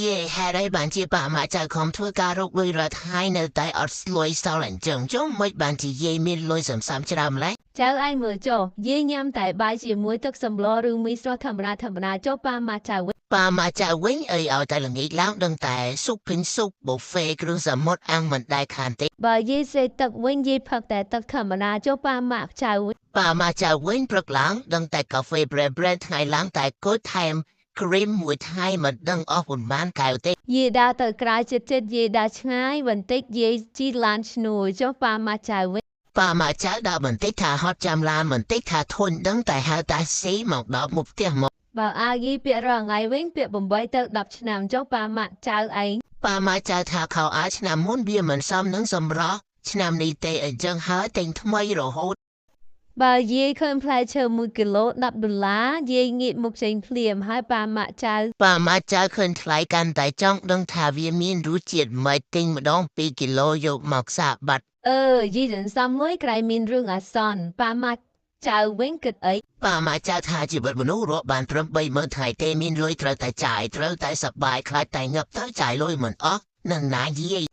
យេហេតុអីបានជាប៉ាម៉ាក់ចៅខំធ្វើការរកលុយរាល់ថ្ងៃនៅតែអត់លុយសល់អញ្ចឹងចុះមិនបានជាយាយមានលុយសន្សំច្រើនម្ល៉េះ ចៅឯងមើលចុះយាយញ៉ាំតែបាយជាមួយទឹកសម្លឬមីស្រស់ធម្មតាធម្មតាចុះប៉ាម៉ាក់ចៅវិញ ប៉ាម៉ាក់ចៅវិញអីឲ្យតែល្ងាចឡើងដឹងតែស៊ុបពេញស៊ុបប៊ូហ្វេគ្រឿងសមុទ្រអាំងមិនដែលខានទេ បើយាយស្រេកទឹកវិញយាយផឹកតែទឹកធម្មតាចុះប៉ាម៉ាក់ចៅវិញ ប៉ាម៉ាក់ចៅវិញព្រឹកឡើងដឹងតែកាហ្វេប្រេប្រេថ្ងៃឡើងតែគោថែមគ្រីមមួយថ្ងៃមិនដឹងអស់ប៉ុន្មានកែវទេ យាយដើរទៅក្រៅចិត្តចិត្តយាយដើរឆ្ងាយបន្តិចយាយជិះឡានឈ្នួលចុះប៉ាម៉ាក់ចៅវិញ ប៉ាម៉ាក់ចៅដើរបន្តិចថាហត់ចាំឡានបន្តិចថាធុញដឹងតែហៅតាស៊ីមកដល់មុខផ្ទះមក បើអាវយាយពាក់រាល់ថ្ងៃវិញពាក់8ទៅ10ឆ្នាំចុះប៉ាម៉ាក់ចៅឯង ប៉ាម៉ាក់ចៅថាខោអាវឆ្នាំមុនវាមិនសមនឹងសម្រស់ឆ្នាំនេះទេអញ្ចឹងហើយទិញថ្មីរហូត បើយាយឃើញផ្លែឈើ1គីឡូ10ដុល្លារយាយងាកមុខចេញភ្លាមហើយប៉ាម៉ាក់ចៅ ប៉ាម៉ាក់ចៅឃើញថ្លៃកាន់តែចង់ដឹងថាវាមានរសជាតិមិនទិញម្ដង2គីឡូយកមកសាកបាត់ អឺយាយសន្សំលុយក្រែងមានរឿងអាសន្នប៉ាម៉ាក់ចៅវិញគិតអី ប៉ាម៉ាក់ចៅថាជីវិតមនុស្សរកបានត្រឹម30000ថ្ងៃទេមានលុយត្រូវតែចាយត្រូវតែសប្បាយខ្លាចតែងាប់ទៅចាយលុយមិនអស់នឹងណាយាយ